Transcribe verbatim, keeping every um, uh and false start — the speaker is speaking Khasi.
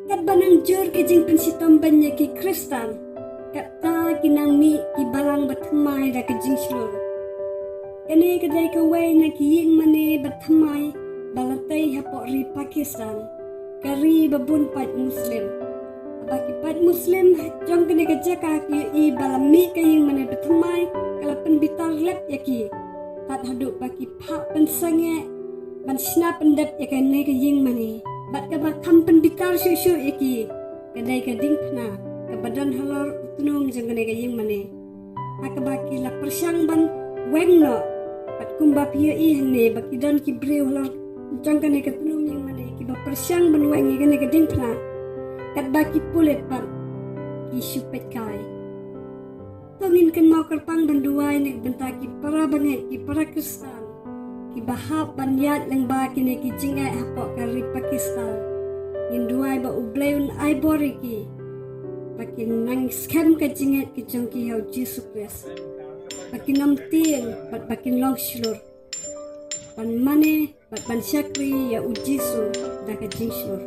Katba nang jur ka jingpynshitom ban ïa ki Khristan, katta ki nang mih ki balang bathymmai da ka jingshlur. Kane ka dei kawei na ki ïingmane bathymmai ba la tei hapoh ri Pakistan, ka ri ba bun paid Muslim. Haba ki paid Muslim jong kane ka jaka ki ïohi ba la mih ka ïingmane bathymmai, ka la pynbitar lep ïa ki. Tad haduh ba ki phah pynsangeh ban shna pyndep ïa kane ka ïingmane. Bad kaba kham pynbitar shuh shuh ïa ki, ka dei ka diengphna kaba don halor u tnum jong kane ka ïingmane. Ha kaba ki la pyrshang ban weng noh. Bad kumba phi ïohi hangne ba ki don ki briew halor jong kane ka tnum ïingmane kiba pyrshang ban weng ïa kane ka diengphna. Katba ki pulit pat ki shu peit kai. To ngin kynmaw kyrpang ban duwai na ka bynta ki para bangeit, ki para Khristan kiba hap ban ïaid lyngba kine ki jingeh hapoh ka ri Pakistan. Ngin duwai ba U Blei un ai bor ïa ki, ba kin nang skhem ka jingngeit ka jong ki ïa U Jisu Khrist, ba kin ym tieng bad ba kin long shlur, ban mane bad ban shakri ïa U Jisu da ka jingshlur.